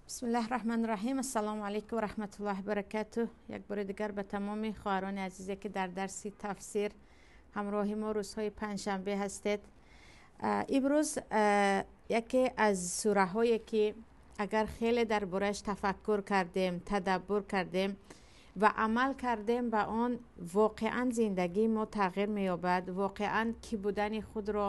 Бисмиллаҳи раҳмани раҳим. Ассалому алайкум ва раҳматуллоҳи ва баракатуҳ. Як бори дигар ба тамоми хоҳарони азизе, ки дар дарси тафсир ҳамроҳи мо рӯзҳои панҷшанбе ҳастед. Имрӯз яке аз сураҳое, ки агар хеле дар борааш тафаккур кардем, тадаббур кардем ва амал кардем ба он, воқеан зиндагии мо тағйир меёбад, воқеан кӣ будани худро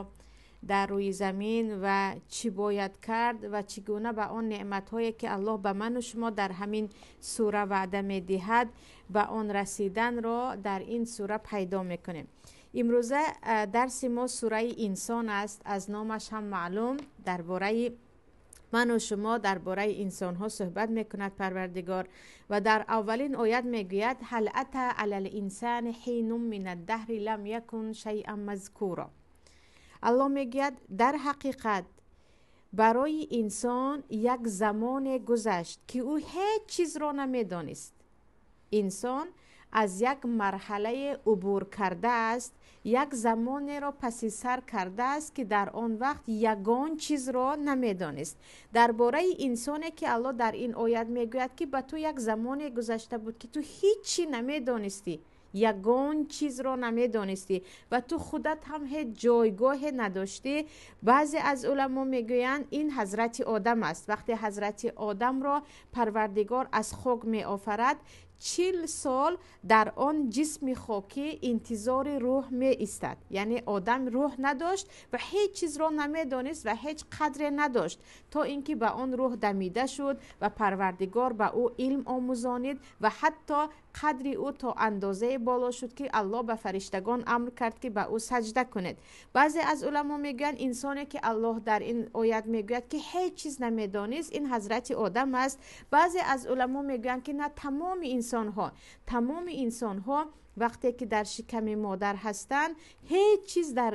дар рӯи замин ва чӣ бояд кард ва чӣ гуна ба он неъматҳое, ки Аллоҳ ба ману шумо дар ҳамин сура ваъда медиҳад, ба он расиданро дар ин сура пайдо мекунем. Имрӯза дарси мо сураи инсон аст. Аз номаш ҳам маълум, дар бораи ману шумо, дар бораи инсонҳо суҳбат мекунад Парвардигор ва дар аввалин оят мегӯяд: ҳал ата алал инсани ҳинун минад даҳри лам якун шайъан мазкура. Аллоҳ мегӯяд, дар ҳақиқат барои инсон як замоне гузашт, ки ӯ ҳеҷ чизро намедонист. Инсон аз як марҳалае убур кардааст, як замонеро паси сар кардааст, ки дар он вақт ягон чизро намедонист. Дар бораи инсоне, ки Аллоҳ дар ин оят мегӯяд, ки ба ту як замоне гузашта буд, ки ту ҳеҷ чӣ намедонистӣ, ягон чизро намедонистӣ ва ту худат ҳам ҳеҷ ҷойгоҳе надоштӣ. Баъзе аз уламо мегӯянд, ин ҳазрати Одам аст. Вақте ҳазрати Одамро Парвардигор аз хок меофарад, 40 сол дар он ҷисми хокӣ интизори рӯҳ меистад. Яъне Одам рӯҳ надошт ва ҳеҷ чизро намедонист ва ҳеҷ қадре надошт, то ин ки ба он рӯҳ дамида шуд ва Парвардигор ба ӯ илм омӯзонид ва ҳатто қадри ӯ то андозае боло шуд, ки Аллоҳ ба фариштагон амр кард, ки ба ӯ саҷда кунед. Баъзе аз уламо мегӯянд, инсоне, ки Аллоҳ дар ин оят мегӯяд, ки ҳеҷ чиз намедонист, ин ҳазрати Одам аст. Баъзе аз уламо мегӯянд, ки на, тамоми инсонҳо вақте ки дар шиками модар ҳастанд, ҳеҷ чиз дар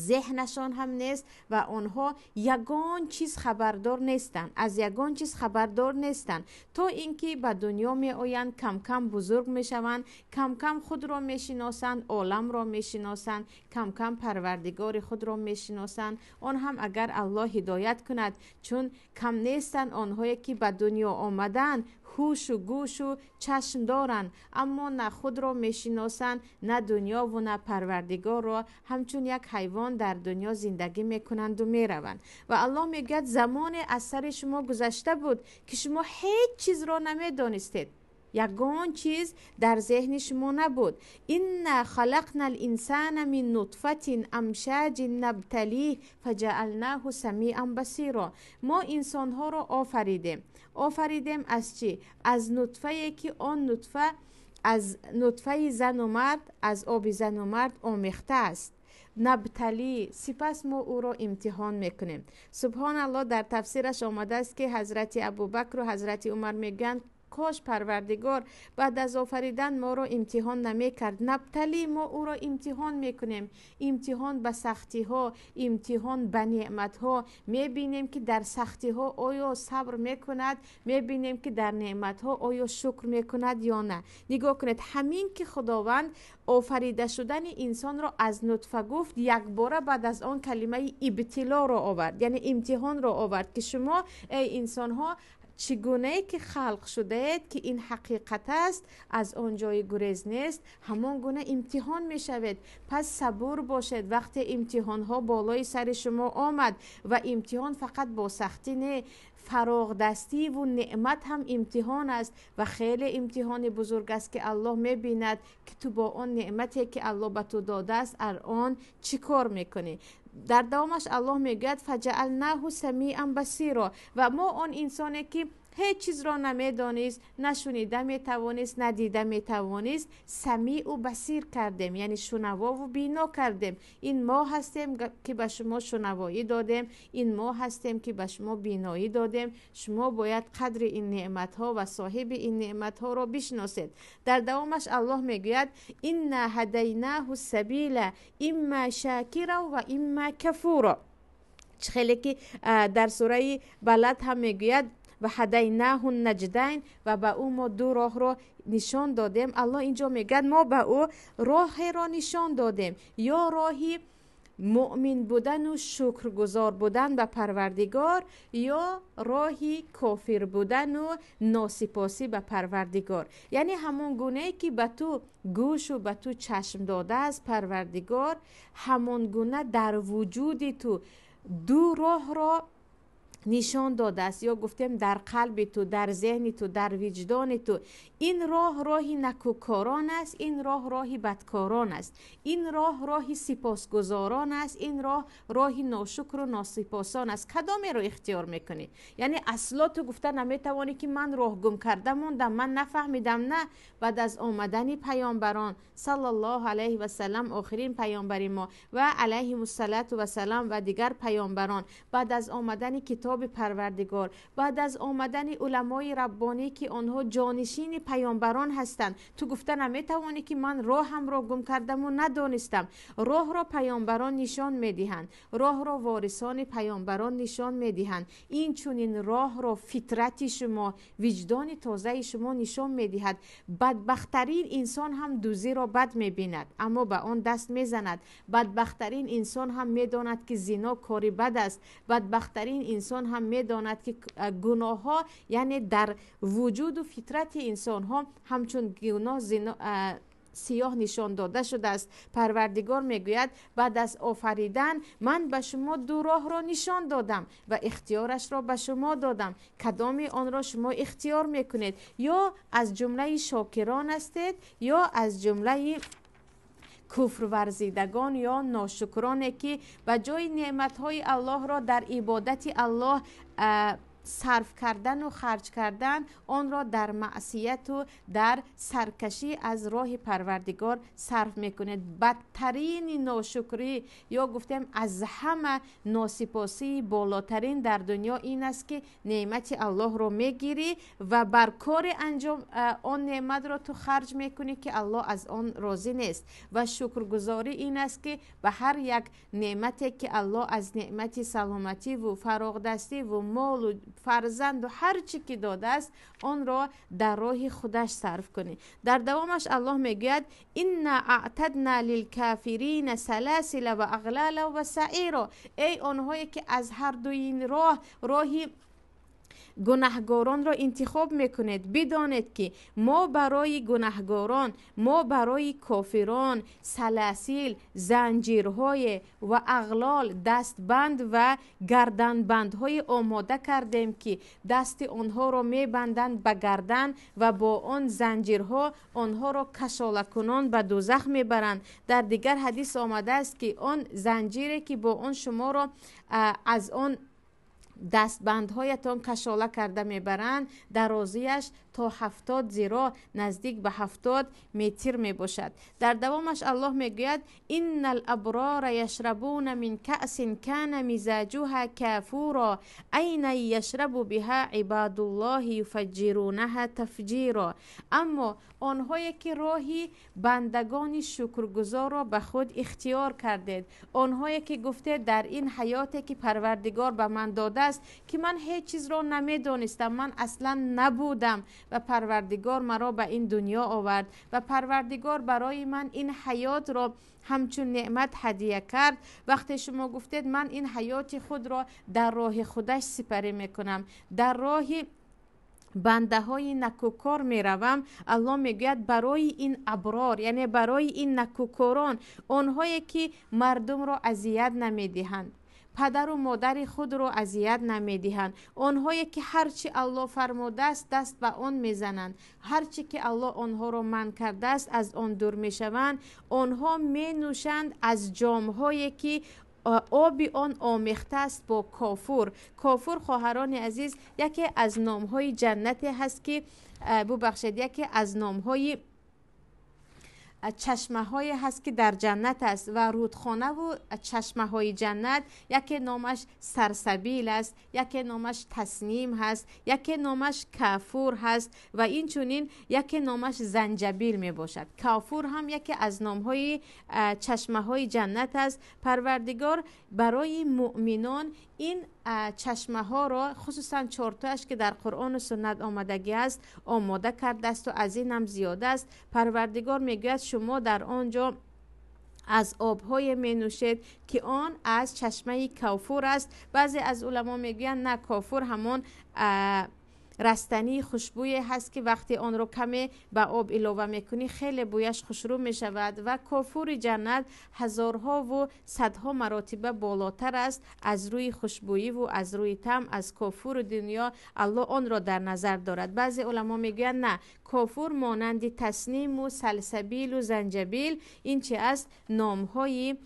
зеҳнашон ҳам нест ва онҳо ягон чиз хабардор нестанд, аз ягон чиз хабардор нестанд, то ин ки ба дунё меоянд, кам-кам бузург мешаванд, кам-кам худро мешиносанд, оламро мешиносанд, кам-кам Парвардигори худро мешиносанд. Он ҳам агар Аллоҳ ҳидоят кунад, чун кам нестанд онҳое, ки ба дунё омаданд, ҳушу гӯшу чашм доранд, аммо на худро мешиносанд, на дунёву на Парвардигорро, ҳамчун як ҳайвон дар дунё зиндагӣ мекунанду мераванд. Ва Аллоҳ мегӯяд, замоне аз сари шумо гузашта буд, ки шумо ҳеҷ чизро намедонистед, ягон чиз дар зеҳни шумо набуд. Инна халақна л-инсана мин нутфатин амшаҷин набталих фаҷаалнаҳу самиан басиро. Мо инсонҳоро офаридем. Офаридем аз чӣ? Аз нутфае, ки он нутфа аз нутфаи зану мард, аз оби зану мард омехта аст. Набталӣ, сипас мо ӯро имтиҳон мекунем. Субҳоналлоҳ, дар тафсираш омадааст, ки ҳазрати Абубакру ҳазрати Умар мегӯянд, кош Парвардигор баъд аз офаридан моро имтиҳон намекард. Набталӣ, мо ӯро имтиҳон мекунем. Имтиҳон ба сахтиҳо, имтиҳон ба неъматҳо. Мебинем, ки дар сахтиҳо оё сабр мекунад, мебинем, ки дар неъматҳо оё шукр мекунад ё на. Нигоҳ кунед, ҳамин ки Худованд офарида шудани инсонро аз нутфа гуфт, якбора баъд аз он калимаи ибтилоро овард, яъне имтиҳонро овард, ки шумо, эй инсонҳо, чӣ гунае ки халқ шудаед, ки ин ҳақиқат аст, аз он ҷои гурез нест, ҳамон гуна имтиҳон мешавед. Пас сабур бошед вақте имтиҳонҳо болои сари шумо омад. Ва имтиҳон фақат бо сахтӣ не, фароғдастиву неъмат ҳам имтиҳон аст ва хеле имтиҳони бузург аст, ки Аллоҳ мебинад, ки ту бо он неъмате, ки Аллоҳ ба ту додааст, ар он чӣ кор мекунӣ. Дар давомаш Аллоҳ мегӯяд: фаҷаалнаҳу самиан басиро. Ва мо он инсоне, ки ҳеҷ чизро намедонист, на шунида метавонист, на дида метавонист, самиу басир кардем, яъне шунавову бино кардем. Ин мо ҳастем, ки ба шумо шунавоӣ додем, ин мо ҳастем, ки ба шумо биноӣ додем. Шумо бояд қадри ин неъматҳо ва соҳиби ин неъматҳоро бишносед. Дар давомаш Аллоҳ мегӯяд: инна ҳадайнаҳу сабила имма шакира ва имма кафура. Чӣ хеле ки дар сураи Балад ҳам мегӯяд: ва ҳадайнаҳу наҷдайн, ва ба ӯ мо ду роҳро нишон додем. Аллоҳ инҷо мегӯяд, мо ба ӯ роҳеро нишон додем, ё роҳи муъмин будану шукргузор будан ба Парвардигор ё роҳи кофир будану носипосӣ ба Парвардигор. Яъне ҳамон гунае ки ба ту гӯшу ба ту чашм додааст Парвардигор, ҳамон гуна дар вуҷуди ту ду роҳро нишон додааст, ё гуфтем дар қалби ту, дар зеҳни ту, дар виҷдони ту. Ин роҳ роҳи накӯкорон аст, ин роҳ роҳи бадкорон аст, ин роҳ роҳи сипосгузорон аст, ин роҳ роҳи ношукру носипосон аст. Кадомеро ихтиёр мекунӣ? Яъне асло ту гуфта наметавонӣ, ки ман роҳ гум карда мондам, ман нафаҳмидам. На, баъд аз омадани паёмбарон саллаллоҳу алайҳи васалам, охирин паёмбари мо ва алайҳимуссалату вассалам ва дигар паёмбарон, баъд аз омадани китоби Парвардигор, баъд аз омадани уламои раббонӣ, ки онҳо ҷонишини паёмбарон ҳастанд, ту гуфта наметавонӣ, ки ман роҳамро гум кардаму надонистам. Роҳро паёмбарон нишон медиҳанд, роҳро ворисони паёмбарон нишон медиҳанд. Инчунин роҳро фитрати шумо, виҷдони тозаи шумо нишон медиҳад. Бадбахттарин инсон ҳам дузиро бад мебинад, аммо ба он даст мезанад. Бадбахттарин инсон ҳам медонад, ки зино кори бад аст. Бадбахттарин инсон ҳам медонад, ки гуноҳҳо, яъне дар вуҷуду фитрати инсонҳо ҳамчун гуноҳ зино сиёҳ нишон дода шудааст. Парвардигор мегӯяд: баъд аз офаридан ман ба шумо ду роҳро нишон додам ва ихтиёрашро ба шумо додам. Кадоми онро шумо ихтиёр мекунед? Ё аз ҷумлаи шокирон ҳастед, ё аз ҷумлаи куфрварзидагон ё ношукроне, ки ба ҷои неъматҳои Аллоҳро дар ибодати Аллоҳ сарф кардану харҷ кардан, онро дар маъсияту дар саркашӣ аз роҳи Парвардигор сарф мекунед. Бадтарини ношукрӣ ё гуфтем аз ҳама носипосии болотарин дар дунё ин аст, ки неъмати Аллоҳро мегирӣ ва бар кори анҷом он неъматро ту харҷ мекунӣ, ки Аллоҳ аз он розӣ нест. Ва шукргузорӣ ин аст, ки ба ҳар як неъмате, ки Аллоҳ аз неъмати саломативу фароғдастиву молу фарзанду ҳар чӣ ки додааст, онро дар роҳи худаш сарф кунӣ. Дар давомаш Аллоҳ мегӯяд: инна аътадна лилкафирина саласила ва ағлала ва саиро. Эй онҳое ки аз ҳар дуи ин роҳ, роҳи гунаҳгоронро интихоб мекунед, бидонед, ки мо барои гунаҳгорон, мо барои кофирон саласил, занҷирҳое ва ағлол, дастбанд ва гарданбандҳое омода кардем, ки дасти онҳоро мебанданд ба гардан ва бо он занҷирҳо онҳоро кашолакунон ба дӯзах мебаранд. Дар дигар ҳадис омадааст, ки он занҷире, ки бо он шуморо аз он дастбандҳоятон кашола карда мебаранд, дарозиаш то 70 зиро, наздик ба 70 метр мебошад. Дар давомаш Аллоҳ мегӯяд: инна алаброра яшрабуна мин каъсин кана мизаҷуҳа кафуро айнан яшрабу биҳа ибадуллоҳи юфаҷҷирунаҳа тафҷиро. Аммо онҳое ки роҳи бандагони шукргузорро ба худ ихтиёр кардед, онҳое ки гуфтед дар ин ҳаёте, ки Парвардигор ба ман додааст, ки ман ҳеҷ чизро намедонистам, ман аслан набудам ва Парвардигор маро ба ин дунё овард ва Парвардигор барои ман ин ҳаётро ҳамчун неъмат ҳадия кард, вақте шумо гуфтед ман ин ҳаёти худро дар роҳи худаш сипарӣ мекунам, дар роҳи бандаҳои накӯкор меравам, Аллоҳ мегӯяд: барои ин аброр, яъне барои ин накӯкорон, онҳое ки мардумро азият намедиҳанд, падару модари худро азият намедиҳанд, онҳое ки ҳар чӣ Аллоҳ фармудааст, даст ба он мезананд, ҳар чӣ ки Аллоҳ онҳоро манъ кардааст, аз он дур мешаванд, онҳо менӯшанд аз ҷомҳое, ки оби он омехта аст бо кофур. Кофур, хоҳарони азиз, яке аз номҳои ҷаннате ҳаст, ки, бубахшед, яке аз номҳои чашмаҳое ҳаст, ки дар ҷаннат аст. Ва рӯдхонаву чашмаҳои ҷаннат яке номаш Сарсабил аст, яке номаш Тасним ҳаст, яке номаш Кафур ҳаст ва инчунин яке номаш Занҷабил мебошад. Кафур ҳам яке аз номҳои чашмаҳои ҷаннат аст. Парвардигор барои муъминон ин чашмаҳоро, хусусан чортояш, ки дар Қуръону суннат омадагӣ аст, омода кардаасту аз ин ҳам зиёда аст. Парвардигор мегӯяд: шумо дар он ҷо Аз обҳое менӯшед, ки он аз чашмаи Кавфур аст. Баъзе аз уламо мегӯянд, на, кофур ҳамон растании хушбӯе ҳаст, ки вақте онро каме ба об илова мекунӣ, хеле бӯяш хушрӯ мешавад, ва кофури ҷаннат ҳазорҳову садҳо маротиба болотар аст аз рӯи хушбӯиву аз рӯи таъм аз кофури дунё. Аллоҳ онро дар назар дорад. Баъзе уламо мегӯянд, на, кофур монанди Тасниму Салсабилу Занҷабил, ин чи аст, номҳои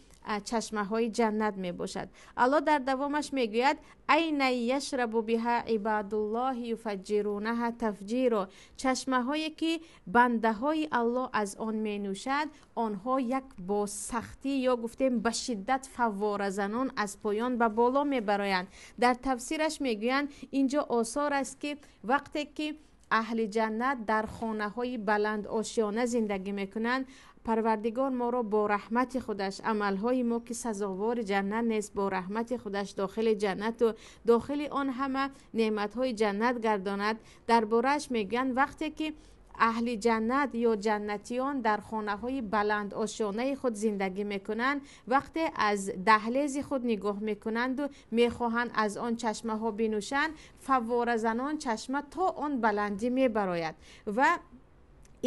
чашмаҳои ҷаннат мебошад. Аллоҳ дар давомаш мегӯяд: عینا یشرب بها عباد الله یفجرونها تفجیرا. Чашмаҳое ки бандаҳои Аллоҳ аз он менӯшад, онҳо як бо сахтӣ ё гуфтем ба шиддат фавворазанон аз поён ба боло мебароянд. Дар тафсираш мегӯянд, инҷо осор аст, ки вақте ки аҳли ҷаннат дар хонаҳои баландошёна зиндагӣ мекунанд, Парвардигор моро бо раҳмати худаш, амалҳои мо ки сазовори ҷаннат нест, бо раҳмати худаш дохили ҷаннату дохили он ҳама неъматҳои ҷаннат гардонад. Дар борааш мегӯянд, вақте ки аҳли ҷаннат ё ҷаннатиён дар хонаҳои баландошёнаи худ зиндагӣ мекунанд, вақте аз даҳлези худ нигоҳ мекунанду мехоҳанд аз он чашмаҳо бинӯшанд, фавворазанон чашма то он баландӣ мебарояд, ва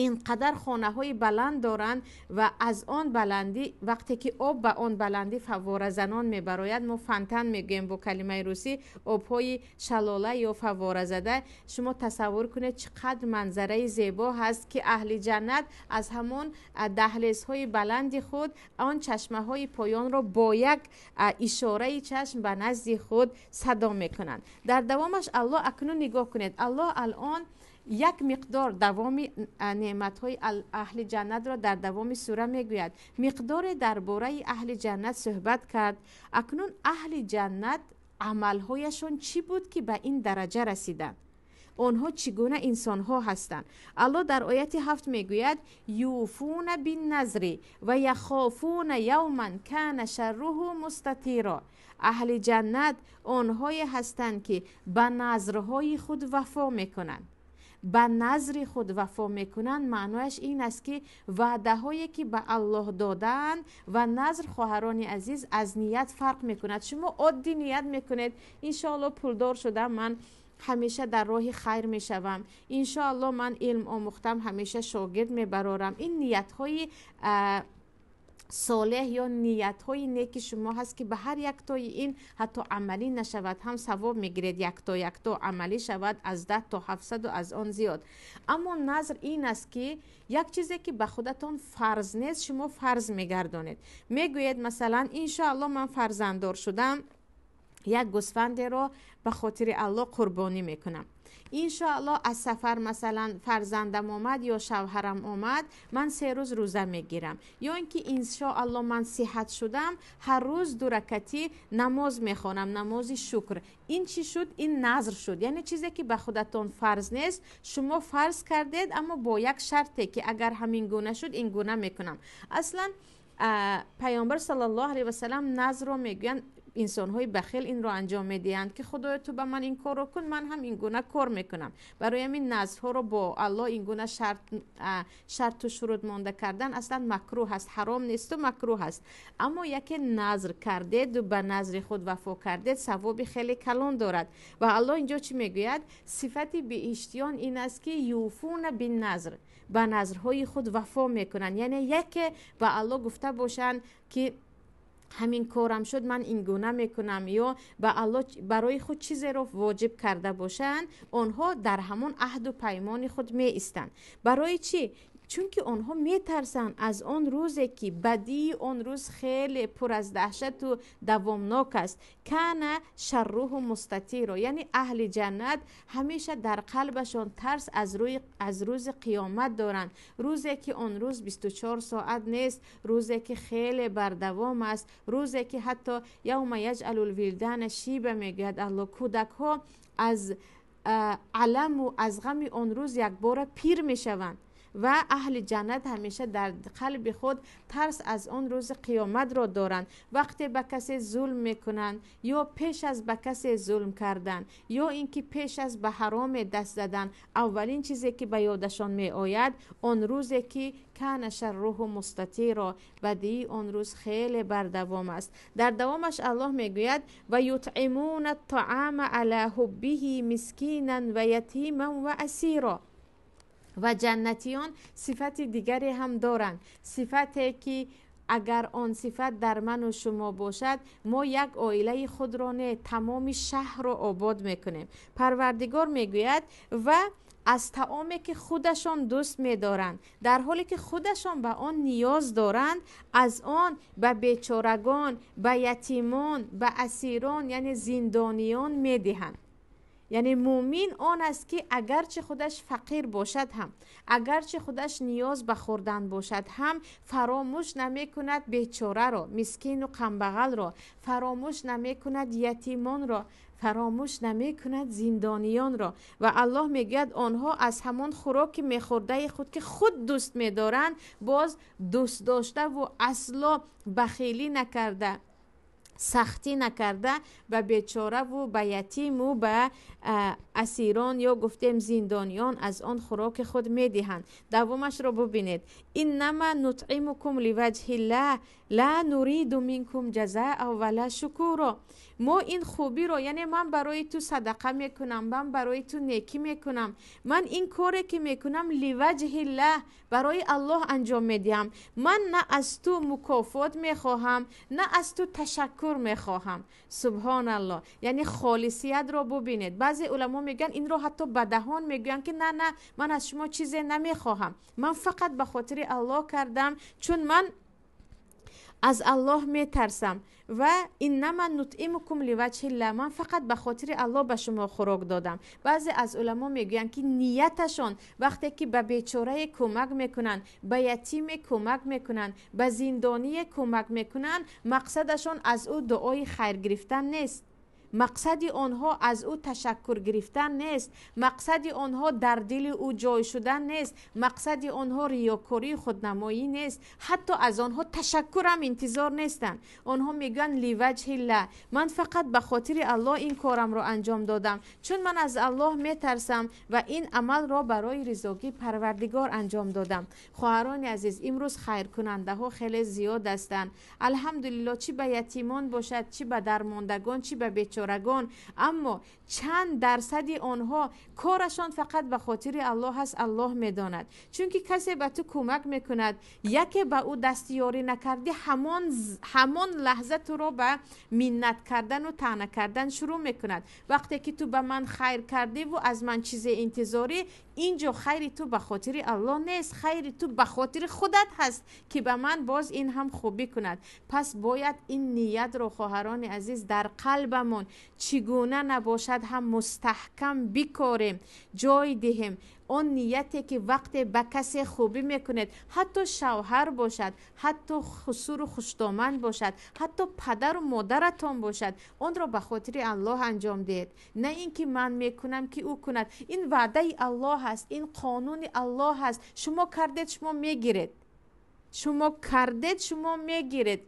ин қадар хонаҳои баланд доранд, ва аз он баландӣ вақте ки об ба он баландӣ фавворазанон мебарояд, мо фонтан мегӯем бо калимаи русӣ, обҳои шалола ё фавворазада, шумо тасаввур кунед, чӣ қадр манзараи зебо ҳаст, ки аҳли ҷаннат аз ҳамон даҳлезҳои баланди худ он чашмаҳои поёнро бо як ишораи чашм ба назди худ садо мекунанд. Дар давомаш Аллоҳ, акнун нигоҳ кунед, Аллоҳ алон як миқдор давоми неъматҳои аҳли ҷаннатро дар давоми сура мегӯяд. Миқдоре дар бораи аҳли ҷаннат суҳбат кард. Акнун аҳли ҷаннат амалҳояшон чӣ буд, ки ба ин дараҷа расиданд? Онҳо чӣ гуна инсонҳо ҳастанд? Аллоҳ дар ояти 7 мегӯяд: یوفون بالنذر و یخافون یوما کان شره مستطیرا. Аҳли ҷаннат онҳое ҳастанд, ки ба назрҳои худ вафо мекунанд. Ба назри худ вафо мекунанд, маънояш ин аст, ки ваъдаҳое ки ба Аллоҳ додаанд. Ва назр, хоҳарони азиз, аз ният фарқ мекунад. Шумо оддӣ ният мекунед: иншоалло, пулдор шудам, ман ҳамеша дар роҳи хайр мешавам, иншоалло, ман илм омӯхтам, ҳамеша шогирд мебарорам. Ин ниятҳои солеҳ ё ниятҳои неки шумо ҳаст, ки ба ҳар яктои ин ҳатто амалӣ нашавад ҳам савоб мегиред. Якто якто амалӣ шавад, аз 10 то 700-у аз он зиёд. Аммо назр ин аст, ки як чизе ки ба худатон фарз нест, шумо фарз мегардонед. Мегӯед, масалан, иншоалло, ман фарзанддор шудам, як гӯсфандеро ба хотири Аллоҳ қурбонӣ мекунам. Иншоалло, аз сафар, масалан, фарзандам омад ё шавҳарам омад, ман 3 рӯз рӯза мегирам. Ё ин ки иншоалло, ман сиҳат шудам, ҳар рӯз ду ракатӣ намоз мехонам, намози шукр. Ин чӣ шуд? Ин назр шуд, яъне чизе ки ба худатон фарз нест, шумо фарз кардед, аммо бо як шарте, ки агар ҳамин гуна шуд, ин гуна мекунам. Аслан Паёмбар саллаллоҳу алайҳи васалам назрро мегӯянд, инсонҳои бахил инро анҷом медиҳанд, ки худоё, ту ба ман ин корро кун, ман ҳам ин гуна кор мекунам. Барои ҳамин назрҳоро бо Аллоҳ ин гуна шарту шурут монда кардан аслан макрӯҳ аст, ҳаром несту макрӯҳ аст. Аммо яке назр кардеду ба назри худ вафо кардед, савоби хеле калон дорад. Ва Аллоҳ инҷо чӣ мегӯяд? Сифати биҳиштиён ин аст, ки یوفون بالنذر, ба назрҳои худ вафо мекунанд. Яъне яке ба Аллоҳ гуфта бошанд, ки ҳамин корам шуд, ман ин гуна мекунам, ё ба Аллоҳ барои худ чизеро воҷиб карда бошанд, онҳо дар ҳамон аҳду паймони худ меистанд. Барои чӣ? Чунки онҳо метарсанд аз он рӯзе, ки бадии он рӯз хеле пур аз даҳшату давомнок аст. کان شره مستطیرا, яъне аҳли ҷаннат ҳамеша дар қалбашон тарс аз рӯзи қиёмат доранд, рӯзе ки он рӯз 24 соат нест, рӯзе ки хеле бардавом аст, рӯзе ки ҳатто یوم یجعل الولدان شیبا мегӯяд Алло, кӯдакҳо аз аламу аз ғами он рӯз якбора пир мешаванд. Ва аҳли ҷаннат ҳамеша дар қалби худ тарс аз он рӯзи қиёматро доранд. Вақте ба касе зулм мекунанд ё пеш аз ба касе зулм кардан ё ин ки пеш аз ба ҳароме даст задан, аввалин чизе ки ба ёдашон меояд он рӯзе ки кана шарруҳу мустатиро, бадии он рӯз хеле бардавом аст. Дар давомаш Аллоҳ мегӯяд: ва ютъимуна аттаама ала ҳуббиҳи мискинан ва ятиман ва асиро. Ва ҷаннатиён сифати дигаре ҳам доранд, сифате ки агар он сифат дар ману шумо бошад, мо як оилаи худро не, тамоми шаҳрро обод мекунем. Парвардигор мегӯяд: ва аз таоме ки худашон дӯст медоранд, дар ҳоле ки худашон ба он ниёз доранд, аз он ба бечорагон, ба ятимон, ба асирон, яъне зиндониён медиҳанд. Яъне мӯмин он аст ки агарчи худаш фақир бошад ҳам, агарчи худаш ниёз ба хӯрдан бошад ҳам, фаромӯш намекунад бечораро, мискину камбағалро, фаромӯш намекунад ятимонро, фаромӯш намекунад зиндониёнро. Ва Аллоҳ мегӯяд онҳо аз ҳамон хӯроки мехӯрдаи худ ки худ дӯст медоранд, боз дӯст доштаву асло бахилӣ накарда, сахтӣ накарда ба бечораву ба ятиму ба асирон ё гуфтем зиндониён аз он хӯроки худ медиҳанд. Давомашро бубинед: иннама нутъимукум ливаҷҳиллаҳ ла нуриду минкум ҷазаа ва ла шукуро. Мо ин хубиро, яъне ман барои ту садақа мекунам, ман барои ту некӣ мекунам, ман ин коре ки мекунам ливаҷҳиллаҳ, барои Аллоҳ анҷом медиҳам. Ман на аз ту мукофот мехоҳам, на аз ту ташаккур мехоҳам. Субҳоналлоҳ. Яъне холисиятро бубинед. Баъзе уламо мегӯянд инро ҳатто ба даҳон мегӯянд ки на, на, ман аз шумо чизе намехоҳам, ман фақат ба хотири Аллоҳ кардам, чун ман аз Аллоҳ метарсам. Ва иннама нутъимукум ливаҷҳиллаҳ, ман фақат ба хотири Аллоҳ ба шумо хӯрок додам. Баъзе аз уламо мегӯянд ки нияташон вақте ки ба бечорае кӯмак мекунанд, ба ятиме кӯмак мекунанд, ба зиндоние кӯмак мекунанд, мақсадашон аз ӯ дуои хайр гирифтан нест, мақсади онҳо аз ӯ ташаккур гирифтан нест, мақсади онҳо дар дили ӯ ҷой шудан нест, мақсади онҳо риёкории худнамоӣ нест, ҳатто аз онҳо ташаккурам интизор нестанд. Онҳо мегӯянд ливаҷҳиллаҳ, ман фақат ба хотири Аллоҳ ин корамро анҷом додам, чун ман аз Аллоҳ метарсам ва ин амалро барои ризогии Парвардигор анҷом додам. Хоҳарони азиз, имрӯз хайркунандаҳо хеле зиёд ҳастанд. Алҳамдулиллоҳ, чӣ ба ятимон бошад, чӣ ба дармондагон, чӣ ба бечорагон, аммо чанд дарсади онҳо корашон фақат ба хотири Аллоҳ аст, Аллоҳ медонад. Чунки касе ба ту кӯмак мекунад, яке ба ӯ дастёрӣ накардӣ, ҳамон лаҳза туро ба миннат кардану таъна кардан шурӯъ мекунад. Вақте ки ту ба ман хайр кардиву аз ман чизе интизорӣ, инҷо хайри ту ба хотири Аллоҳ нест, хайри ту ба хотири худат ҳаст ки ба ман боз ин ҳам хубӣ кунад. Пас бояд ин ниятро, хоҳарони азиз, дар қалбамон чӣ гуна набошад ҳам мустаҳкам бикорем, ҷой диҳем. Он нияте ки вақте ба касе хубӣ мекунед, ҳатто шавҳар бошад, ҳатто хусуру хуштоманд бошад, ҳатто падару модаратон бошад, онро ба хотири Аллоҳ анҷом диҳед. На ин ки ман мекунам ки ӯ кунад. Ин ваъдаи Аллоҳ аст, ин қонуни Аллоҳ аст. Шумо кардед, шумо мегиред. Шумо кардед, шумо мегиред.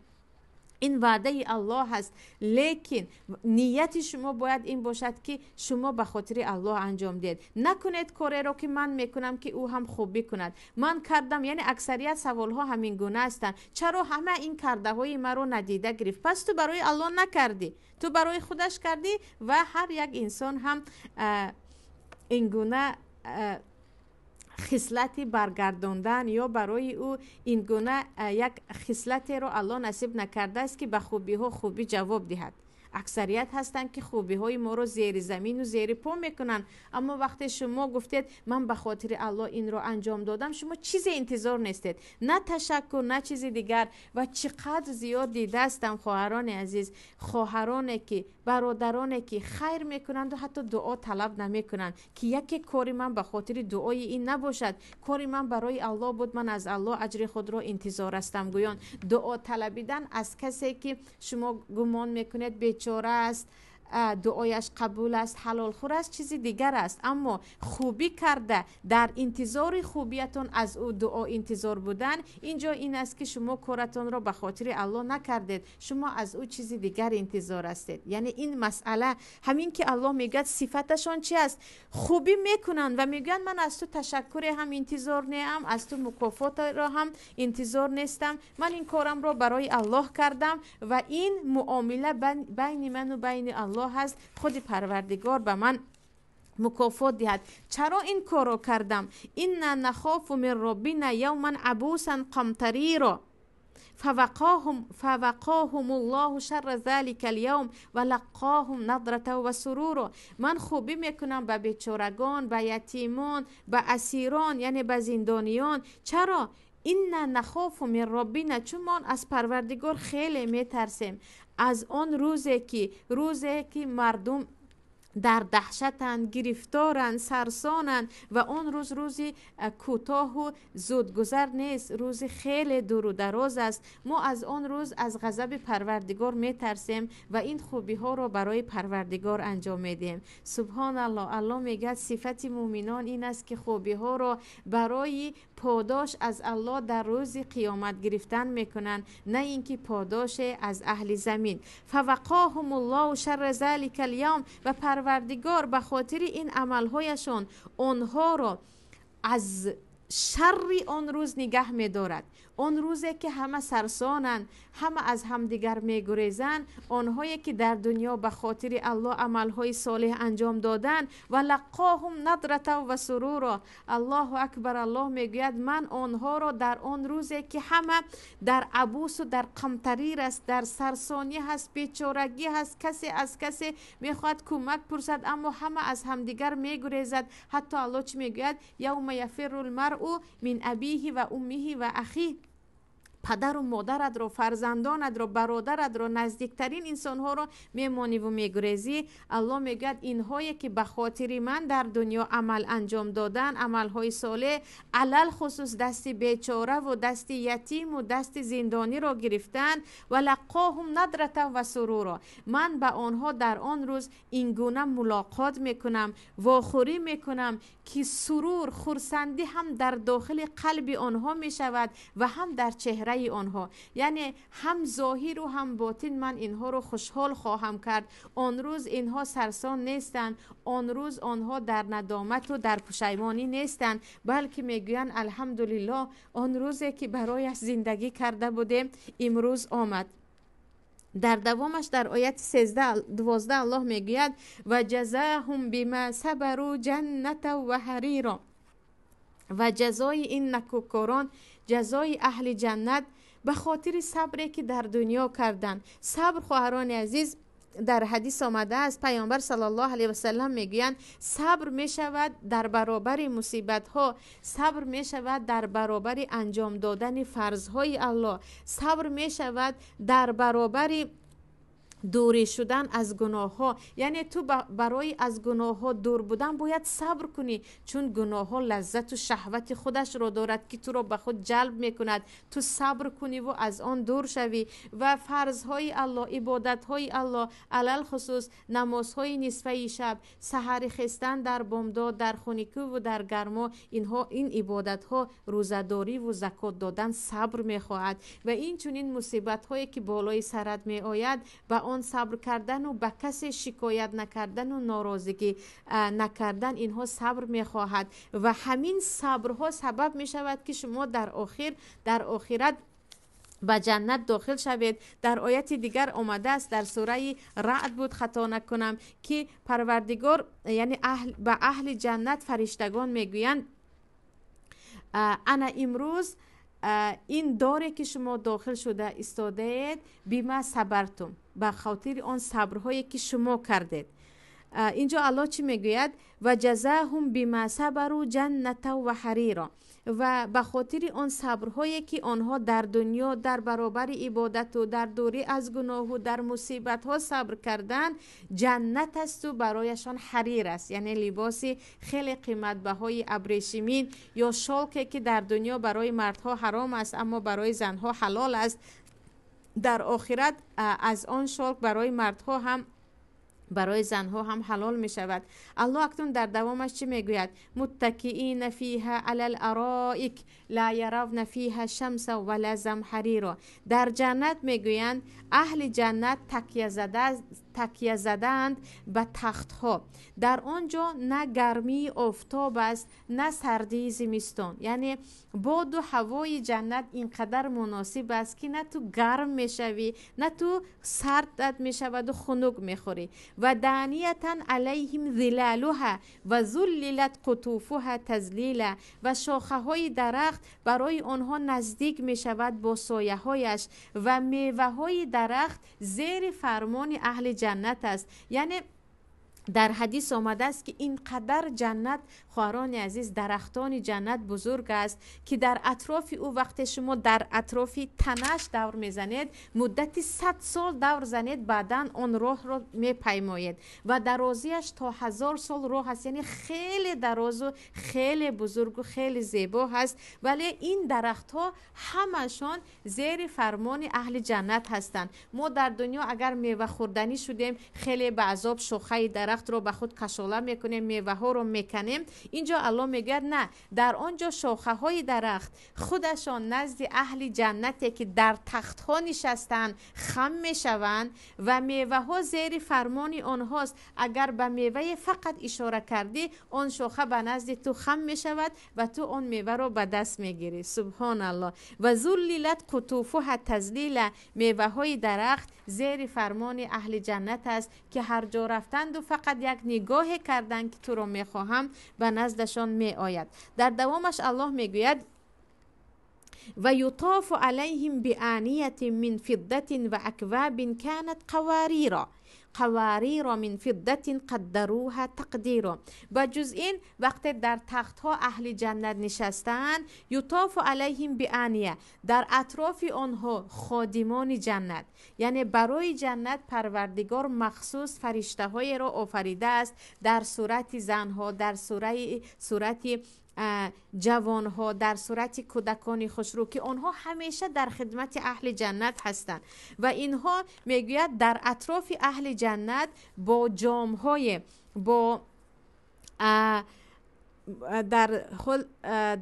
Ин ваъдаи Аллоҳ аст. Лекин нияти шумо бояд ин бошад ки шумо ба хотири Аллоҳ анҷом диҳед. Накунед кореро ки ман мекунам ки ӯ ҳам хубӣ кунад. Ман кардам, яъне аксарият саволҳо ҳамин гуна ҳастанд. Чаро ҳама ин кардаҳои маро надида гирифт? Пас ту барои Аллоҳ накардӣ, ту барои худаш кардӣ. Ва ҳар як инсон ҳам ин гуна хислати баргардондан ё барои ӯ ин гуна як хислатеро Аллоҳ насиб накардааст ки ба хубиҳо хубӣ ҷавоб диҳад. Аксарият ҳастанд ки хубиҳои моро зери замину зери по мекунанд. Аммо вақте шумо гуфтед ман ба хотири Аллоҳ инро анҷом додам, шумо чизе интизор нестед, на ташаккур, на чизи дигар. Ва чӣ қадр зиёд дидаастам, хоҳарони азиз, хоҳароне ки, бародароне ки хайр мекунанду ҳатто дуо талаб намекунанд ки яке кори ман ба хотири дуои ин набошад, кори ман барои Аллоҳ буд, ман аз Аллоҳ аҷри худро интизор ҳастам. Гӯён дуо талабидан аз касе ки шумо гумон мекунед бечора аст, дуояш қабул аст, ҳалолхӯр аст, чизи дигар аст. Аммо хубӣ карда дар интизори хубиятон аз ӯ дуо интизор будан, инҷо ин аст, ки шумо коратонро ба хотири Аллоҳ накардед, шумо аз ӯ чизи дигар интизор ҳастед. Яъне ин масъала ҳамин ки Аллоҳ мегӯяд, сифаташон чи аст? Хубӣ мекунанд ва мегӯянд: ман аз ту ташаккуре ҳам интизор неам, аз ту мукофотеро ҳам интизор нестам, ман ин корамро барои Аллоҳ кардам ва ин муомила байни ману байни Аллоҳ аст, худи Парвардигор ба ман мукофот диҳад. Чаро ин корро кардам? Инна нахофу мин роббина явман абусан қамтариро фавақоҳум Аллоҳу шарра залика алявм ва лаққоҳум надрата ва суруро. Ман хубӣ мекунам ба бечорагон, ба ятимон, ба асирон, яъне ба зиндониён. Чаро? Инна нахофу мин роббина, чун мо аз Парвардигор хеле метарсем, аз он рӯзе ки мардум дар даҳшатанд, гирифторанд, сарсонанд ва он рӯз рӯзи кӯтоҳу зудгузар нест, рӯзи хеле дуру дароз аст. Мо аз он рӯз, аз ғазаби Парвардигор метарсем ва ин хубиҳоро барои Парвардигор анҷом медиҳем. Субҳоналлоҳ! Аллоҳ мегӯяд, сифати муъминон ин аст, ки хубиҳоро барои подош аз Аллоҳ дар рӯзи қиёмат гирифтан мекунанд, на ин ки подоше аз аҳли замин. Фавақоҳум Аллоҳу шарра залика алявм, ва Парвардигор ба хотири ин амалҳояшон онҳоро аз шарри он рӯз нигаҳ медорад. Он рӯзе ки ҳама сарсонанд, ҳама аз ҳамдигар мегурезанд, онҳое ки дар дунё ба хотири Аллоҳ амалҳои солеҳ анҷом доданд, ва лаққоҳум надрата ва суруро. Аллоҳу акбар! Аллоҳ мегӯяд: ман онҳоро дар он рӯзе ки ҳама дар абусу дар қамтарир аст, дар сарсонӣ ҳаст, бечорагӣ ҳаст, касе аз касе мехоҳад кӯмак пурсад, аммо ҳама аз ҳамдигар мегурезад. Ҳатто Аллоҳ чӣ мегӯяд? Явма яфирру лмаръу мин абиҳи ва уммиҳи ва ахиҳ. Падару модаратро, фарзандонатро, бародаратро, наздиктарин инсонҳоро мемониву мегурезӣ. Аллоҳ мегӯяд: инҳое ки ба хотири ман дар дунё амал анҷом доданд, амалҳои солеҳ, алалхусус дасти бечораву дасти ятиму дасти зиндониро гирифтанд, ва лаққоҳум надрата ва суруро, ман ба онҳо дар он рӯз ин гуна мулоқот мекунам, вохӯрӣ мекунам, ки сурур, хурсандӣ ҳам дар дохили қалби онҳо мешавад ва ҳам дар чеҳраи онҳо. Яъне ҳам зоҳиру ҳам ботин ман инҳоро хушҳол хоҳам кард. Он рӯз инҳо сарсон нестанд, он рӯз онҳо дар надомату дар пушаймонӣ нестанд, балки мегӯянд: алҳамдулиллоҳ, он рӯзе ки барояш зиндагӣ карда будем, имрӯз омад. Дар давомаш, дар ояти 12, Аллоҳ мегӯяд: ва ҷазаҳум бима сабару ҷанната ва ҳариро. Ва ҷазои ин накӯкорон, ҷазои аҳли ҷаннат ба хотири сабре ки дар дунё карданд. Сабр, хоҳарони азиз, дар ҳадис омадааст, Паёмбар саллаллоҳу алайҳи васаллам мегӯянд: сабр мешавад дар баробари мусибатҳо, сабр мешавад дар баробари анҷом додани фарзҳои Аллоҳ, сабр мешавад дар баробари дурӣ шудан аз гуноҳҳо. Яъне ту барои аз гуноҳҳо дур будан бояд сабр кунӣ, чун гуноҳҳо лаззату шаҳвати худашро дорад, ки туро ба худ ҷалб мекунад. Ту сабр куниву аз он дур шавӣ ва фарзҳои Аллоҳ, ибодатҳои Аллоҳ, алалхусус намозҳои нисфаи шаб, саҳари хестан дар бомдод, дар хунукиву дар гармо, инҳо, ин ибодатҳо, рӯзадориву закот додан сабр мехоҳад. Ва инчунин мусибатҳое ки болои сарат меояд, ба он сабр кардану ба касе шикоят накардану норозигӣ накардан, инҳо сабр мехоҳад. Ва ҳамин сабрҳо сабаб мешавад, ки шумо дар охир, дар охират ба ҷаннат дохил шавед. Дар ояти дигар омадааст, дар сураи Раъд буд, хато накунам, ки Парвардигор, яъне ба аҳли ҷаннат фариштагон мегӯянд: ана имрӯз ин доре ки шумо дохил шуда истодаед, бима сабартум, ба хотири он сабрҳое ки шумо кардед. Инҷо Аллоҳ чӣ мегӯяд? Ва ҷазаҳум бима сабару ҷанната ва ҳариро. Ва ба хотири он сабрҳое ки онҳо дар дунё дар баробари ибодату дар дурӣ аз гуноҳу дар мусибатҳо сабр карданд, ҷаннат асту барояшон ҳарир аст, яъне либоси хеле қиматбаҳои абрешимин ё шолке, ки дар дунё барои мардҳо ҳаром аст, аммо барои занҳо ҳалол аст. Дар охират аз он шолк барои мардҳо ҳам Барои занҳо ҳам ҳалол мешавад. Аллоҳ акнун дар давомаш чӣ мегӯяд? Муттакиина фиҳа алал ароик ла яравна фиҳа шамса вала замҳариро. Дар ҷаннат мегӯянд, аҳли ҷаннат такя задаанд ба тахтҳо. Дар он ҷо на гармии офтоб аст, на сардии зимистон. Яъне боду ҳавои ҷаннат ин қадар муносиб аст, ки на ту гарм мешавӣ, на ту сардат мешаваду хунук мехӯрӣ. Ва даниятан алайҳим зилалуҳа ва зуллилат қутуфуҳа тазлила. Ва шохаҳои дарахт барои онҳо наздик мешавад бо сояҳояш ва меваҳои дарахт зери фармони аҳли ҷаннат аст. Яъне дар ҳадис омадааст, ки ин қадар ҷаннат, хоҳарони азиз, дарахтони ҷаннат бузург аст, ки дар атрофи ӯ вақте шумо дар атрофи танаш давр мезанед, муддати 100 сол давр занед, баъдан он роҳро мепаймоед ва дарозиаш то 1000 сол роҳ аст. Яъне хеле дарозу хеле бузургу хеле зебо ҳаст. Вале ин дарахтҳо ҳамашон зери фармони аҳли ҷаннат ҳастанд. Мо дар дунё агар мева хӯрданӣ шудем, хеле ба азоб шохаи дарахтро ба худ кашола мекунем, меваҳоро меканем. Инҷо Аллоҳ мегӯяд, на, дар он ҷо шохаҳои дарахт худашон назди аҳли ҷаннате, ки дар тахтҳо нишастанд, хам мешаванд ва меваҳо зери фармони онҳост. Агар ба мевае фақат ишора кардӣ, он шоха ба назди ту хам мешавад ва ту он меваро ба даст мегирӣ. Субҳоналлоҳ. Ва зуллилат қутуфуҳа тазлила. Меваҳои дарахт зери фармони аҳли ҷаннат аст, ки ҳар ҷо рафтанду фақат як нигоҳе карданд, ки туро мехоҳам, ба наздашон меояд. Дар давомаш Аллоҳ мегӯяд: ва ютофу алайҳим бианияти мин фиддатин ва аквабин канат қаварира қавариро мин фиддатин қаддаруҳа тақдиро. Ба ҷуз ин, вақте дар тахтҳо аҳли ҷаннат нишастаанд, ютофу алайҳим биания, дар атрофи онҳо ходимони ҷаннат, яъне барои ҷаннат Парвардигор махсус фариштаҳоеро офаридааст дар сурати занҳо, дар сурати ҷавонҳо, дар сурати кӯдакони хушрӯ, ки онҳо ҳамеша дар хидмати аҳли ҷаннат ҳастанд. Ва инҳо, мегӯяд, дар атрофи аҳли ҷаннат бо ҷомҳое, бо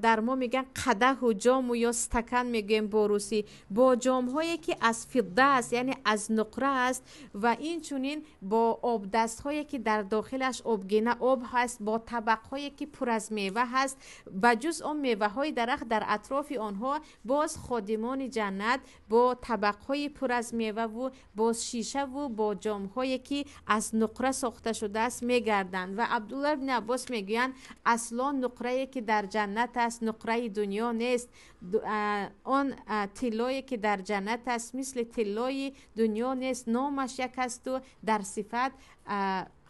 дар мо мегӯян қадаҳу ҷому ё стакан мегӯем бо русӣ, бо ҷомҳое, ки аз фидда аст, яъне аз нуқра аст, ва инчунин бо обдастҳое, ки дар дохилаш обгина об ҳаст, бо табақҳое, ки пур аз мева ҳаст. Ба ҷуз он меваҳои дарахт, дар атрофи онҳо боз ходимони ҷаннат бо табақҳои пур аз меваву бо шишаву бо ҷомҳое, ки аз нуқра сохта шудааст, мегарданд. Ва Абдулло ибни Аббос мегӯянд, асло нуқрае, ки дар ҷаннат аст, нуқраи дунё нест. Он тиллое, ки дар ҷаннат аст, мисли тиллои дунё нест, номаш як асту дар сифат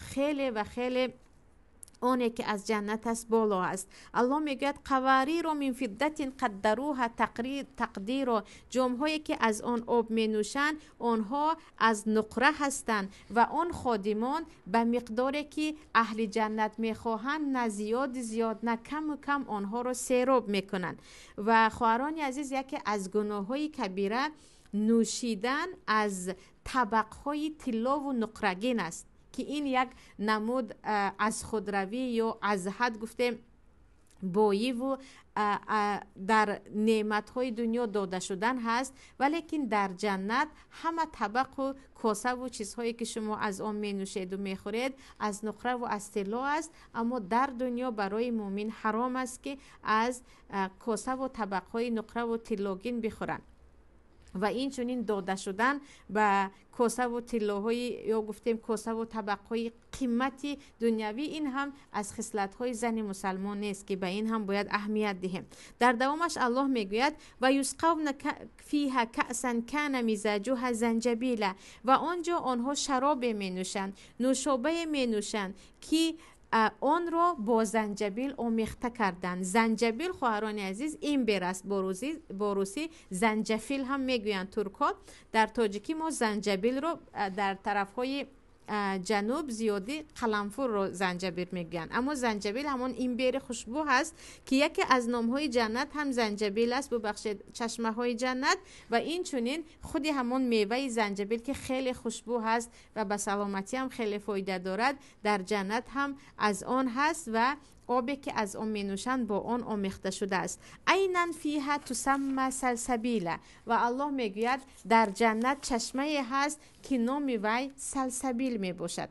хеле ва хеле оне, ки аз ҷаннат аст, боло аст. Аллоҳ мегӯяд: қавариро мин фиддатин қаддаруҳа тақдиро. Ҷомҳое, ки аз он об менӯшанд, онҳо аз нуқра ҳастанд ва он ходимон ба миқдоре, ки аҳли ҷаннат мехоҳанд, на зиёди зиёд, на каму кам, онҳоро сероб мекунанд. Ва хоҳарони азиз, яке аз гуноҳҳои кабира нӯшидан аз табақҳои тиллову нуқрагин аст, ки ин як намуд аз худравӣ ё аз ҳад, гуфтем, боиву дар неъматҳои дунё дода шудан ҳаст. Валекин дар ҷаннат ҳама табақу косаву чизҳое, ки шумо аз он менӯшеду мехӯред, аз нуқраву аз тилло аст. Аммо дар дунё барои муъмин ҳаром аст, ки аз косаву табақҳои нуқраву тиллогин бихӯранд. Ва инчунин дода шудан ба косаву тиллоҳои ё, гуфтем, косаву табақҳои қимати дунявӣ, ин ҳам аз хислатҳои зани мусалмон нест, ки ба ин ҳам бояд аҳамият диҳем. Дар давомаш Аллоҳ мегӯяд: ва юсқавна фиҳа каъсан кана мизаҷуҳа занҷабила. Ва он ҷо онҳо шаробе менӯшанд, нӯшобае менӯшанд, ки онро бо занҷабил омехта карданд. Занҷабил, хоҳарони азиз, имбир аст. Бо русӣ занҷафил ҳам мегӯянд туркҳо. Дар тоҷикӣ мо занҷабилро дар тарафҳои ҷануб зиёдӣ қаламфурро занҷабил мегӯянд. Аммо занҷабил ҳамон имбери хушбӯ ҳаст, ки яке аз номҳои ҷаннат ҳам занҷабил аст, бубахшед, чашмаҳои ҷаннат, ва инчунин худи ҳамон меваи занҷабил, ки хеле хушбӯ ҳаст ва ба саломатӣ ҳам хеле фоида дорад, дар ҷаннат ҳам аз он ҳаст ва обе ки аз он менӯшанд бо он омехта шудааст. Айнан фиҳа тусамма салсабила. Ва Аллоҳ мегӯяд, дар ҷаннат чашмае ҳаст, ки номи вай Салсабил мебошад.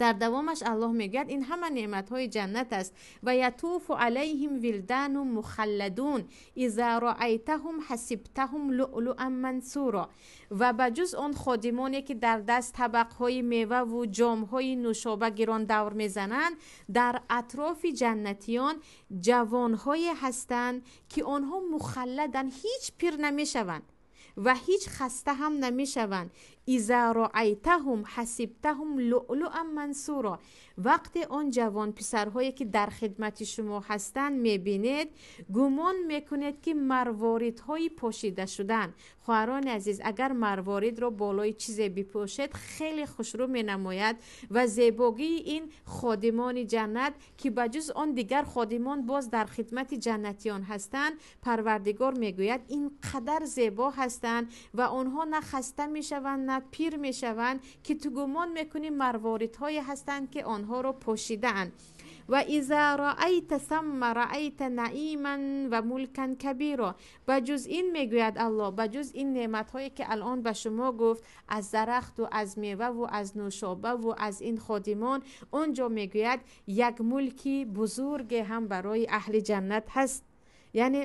Дар давомаш Аллоҳ мегӯяд, ин ҳама неъматҳои ҷаннат аст. Ва ятуфу алайҳим вилдану мухалладун иза раайтаҳум ҳасибтаҳум луълуан мансуро. Ва ба ҷуз он ходимоне, ки дар даст табақҳои меваву ҷомҳои нӯшоба гирон давр мезананд, дар атрофи ҷаннатиён ҷавонҳое ҳастанд, ки онҳо мухалладанд, ҳеҷ пир намешаванд ва ҳеҷ хаста ҳам намешаванд. Иза раайтаҳум ҳасибтаҳум луълуан мансуро. Вақте он ҷавон писарҳое, ки дар хидмати шумо ҳастанд, мебинед, гумон мекунед, ки марворидҳои пошида шуданд. Хоҳарони азиз, агар марворидро болои чизе бипӯшед, хеле хушрӯ менамояд. Ва зебогии ин ходимони ҷаннат, ки ба ҷуз он дигар ходимон боз дар хидмати ҷаннатиён ҳастанд, Парвардигор мегӯяд, ин қадар зебо ҳастанд ва онҳо на хаста мешаванд, на пир мешаванд, ки ту гумон мекунӣ марворидҳое ҳастанд, ки онҳоро пошидаанд. Ва иза раайта самма раайта наиман ва мулкан кабиро. Ба ҷуз ин, мегӯяд Аллоҳ, ба ҷуз ин неъматҳое, ки алон ба шумо гуфт, аз дарахту аз меваву аз нӯшобаву аз ин ходимон, он ҷо мегӯяд, як мулки бузурге ҳам барои аҳли ҷаннат ҳаст. Яъне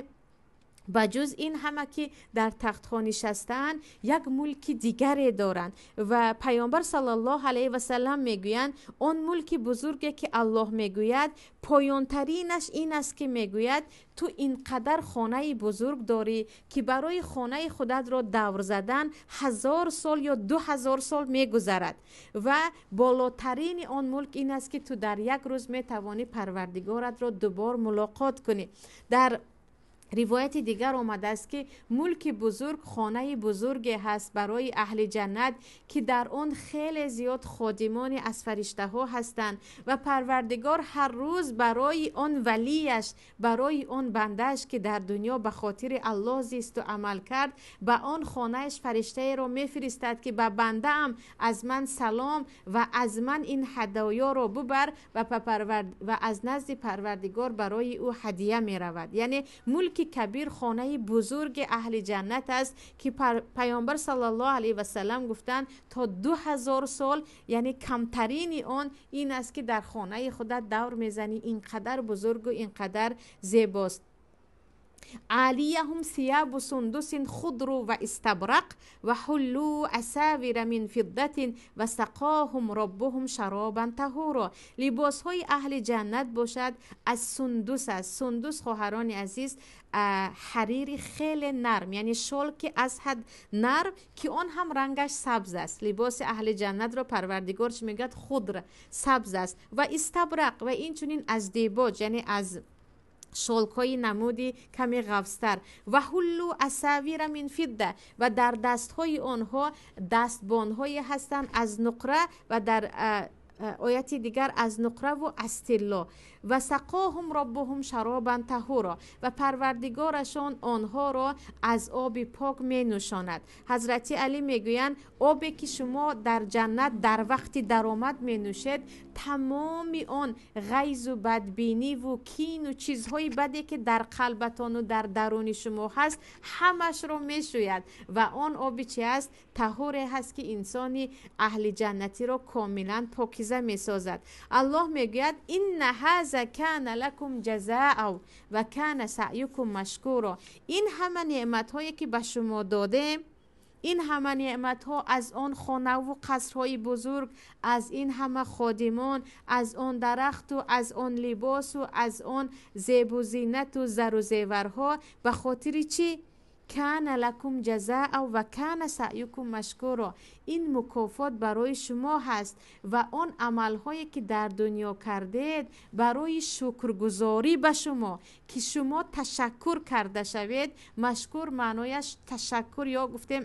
ба ҷуз ин ҳама, ки дар тахтҳо нишастаанд, як мулки дигаре доранд. Ва Паёмбар саллаллоҳу алайҳи васаллам мегӯянд, он мулки бузурге, ки Аллоҳ мегӯяд, поёнтаринаш ин аст, ки мегӯяд, ту ин қадар хонаи бузург дорӣ, ки барои хонаи худатро давр задан 1000 сол ё 2000 сол мегузарад. Ва болотарини он мулк ин аст, ки ту дар як рӯз метавонӣ Парвардигоратро дубор мулоқот кунӣ. Дар ривояти дигар омадааст, ки мулки бузург хонаи бузурге ҳаст барои аҳли ҷаннат, ки дар он хеле зиёд ходимони аз фариштаҳо ҳастанд ва Парвардигор ҳар рӯз барои он валияш, барои он бандааш, ки дар дунё ба хотири Аллоҳ зисту амал кард, ба он хонааш фариштаеро мефиристад, ки ба бандаам аз ман салом ва аз ман ин ҳадоёро бубар, ва аз назди Парвардигор барои ӯ ҳадия меравад. Яъне мулки кабир хонаи бузурги аҳли ҷаннат аст, ки Паёмбар саллаллоҳу алайҳи васаллам гуфтанд, то 2000 сол, яъне камтарини он ин аст, ки дар хонаи худат давр мезанӣ, ин қадар бузургу ин қадар зебост. Алияҳум сиябу сундусин худру ва истабрақ ва ҳуллу асавира мин фиддатин ва сақоҳум роббуҳум шаробан таҳуро. Либосҳои аҳли ҷаннат бошад, аз сундус аст. Сундус, хоҳарони азиз, ҳарири хеле нарм, яъне шолки аз ҳад нарм, ки он ҳам рангаш сабз аст. Либоси аҳли ҷаннатро Парвардигор чӣ мегӯяд? Худр, сабз аст, ва истабрақ, ва инчунин аз дебоҷ, яъне аз шолкҳои намуди каме ғафзтар. Ва ҳуллу асавира мин фидда, ва дар дастҳои онҳо дастбонҳое ҳастанд аз нуқра, ва дар ояти дигар аз нуқраву аз тилло. Ва сақоҳум роббуҳум шаробан таҳуро, ва Парвардигорашон онҳоро аз оби пок менӯшонад. Ҳазрати Алӣ мегӯянд, обе ки шумо дар ҷаннат дар вақти даромад менӯшед, тамоми он ғайзу бадбиниву кину чизҳои баде, ки дар қалбатону дар даруни шумо ҳаст, ҳамашро мешӯяд. Ва он оби чи аст? Таҳуре ҳаст, ки инсони аҳли ҷаннатиро комилан покиза месозад. Аллоҳ мегӯяд: инна ҳаза кана лакум ҷазаау ва кана саъюкум машкуро. Ин ҳама неъматҳое, ки ба шумо додем, ин ҳама неъматҳо аз он хонаву қасрҳои бузург, аз ин ҳама ходимон, аз он дарахту аз он либосу аз он зебу зинату зару зеварҳо, ба хотири чӣ? Кана лакум ҷазаау ва кана саъюкум машкуро. Ин мукофот барои шумо ҳаст ва он амалҳое, ки дар дунё кардед, барои шукргузорӣ ба шумо, ки шумо ташаккур карда шавед. Машкур маънояш ташаккур ё гуфтем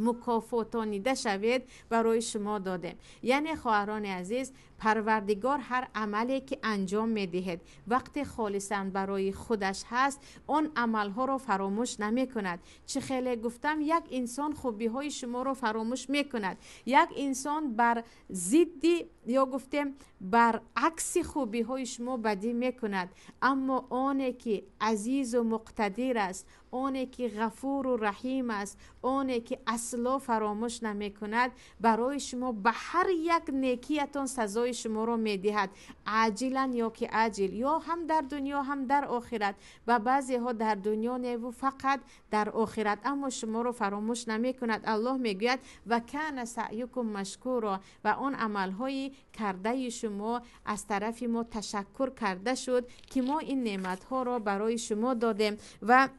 Мукофотонида шавед барои шумо додем. Яъне, хоҳарони азиз, Парвардигор ҳар амале ки анҷом медиҳед, вақте холисан барои худаш ҳаст, он амалҳоро фаромӯш намекунад. Чӣ хеле гуфтам, як инсон хубиҳои шуморо фаромӯш мекунад, як инсон бар зидди ё гуфтем бар акси хубиҳои шумо бадӣ мекунад, аммо оне ки азизу муқтадир аст, оне ки ғафуру раҳим аст, оне ки асло фаромӯш намекунад, барои шумо ба ҳар як некиятон сазои шуморо медиҳад, аҷилан ё ки аҷил, ё ҳам дар дунё, ҳам дар охират. Ба баъзеҳо дар дунё неву фақат дар охират, аммо шуморо фаромӯш намекунад. Аллоҳ мегӯяд: ва кана саъюкум машкуро, ва он амалҳои кардаи шумо аз тарафи мо ташаккур карда шуд, ки мо ин неъматҳоро барои шумо додем. Ва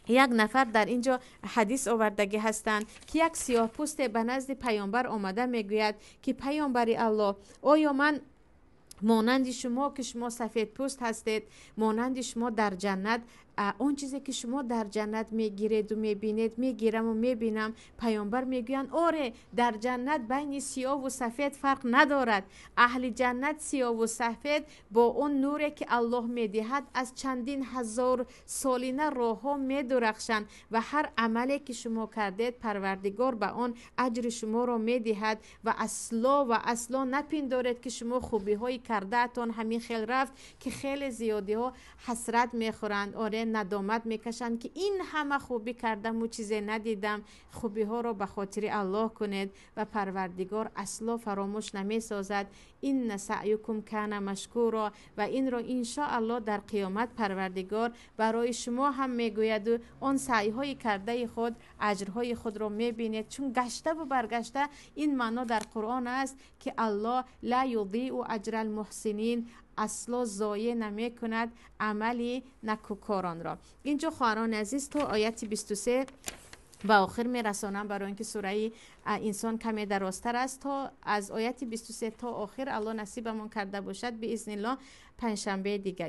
як нафар дар ин ҷо ҳадис овардагӣ ҳастанд, ки як сиёҳпӯсте ба назди паёмбар омада мегӯяд, ки паёмбари Аллоҳ, оё ман монанди шумо, ки шумо сафедпӯст ҳастед, монанди шумо дар ҷаннат он чизе ки шумо дар ҷаннат мегиреду мебинед, мегираму мебинам? Паёмбар мегӯянд: оре, дар ҷаннат байни сиёҳу сафед фарқ надорад. Аҳли ҷаннат сиёҳу сафед бо он нуре ки Аллоҳ медиҳад аз чандин ҳазор солина роҳҳо медурахшанд ва ҳар амале ки шумо кардед, Парвардигор ба он аҷри шуморо медиҳад. Ва асло ва асло напиндоред, ки шумо хубиҳои кардаатон ҳамин хел рафт, ки хеле зиёдиҳо ҳасрат мехӯранд, оре, надомат мекашанд, ки ин ҳама хубӣ кардаму чизе надидам. Хубиҳоро ба хотири Аллоҳ кунед ва Парвардигор асло фаромӯш намесозад. Инна саъюкум кана машкуро. Ва инро иншоаллоҳ дар қиёмат Парвардигор барои шумо ҳам мегӯяду он саъйҳои кардаи худ, аҷрҳои худро мебинед, чун гаштаву баргашта ин маъно дар Қуръон аст, ки Аллоҳ ла юдиу аҷра алмуҳсинин, асло зоеъ намекунад амали накӯкоронро. Инҷо, хоҳарони азиз, то ояти 23 ба охир мерасонам, барои ин ки сураи Инсон каме дарозтар аст. То аз ояти 23 то охир, Аллоҳ насибамон карда бошад, биизниллоҳ, панҷшанбеи дига.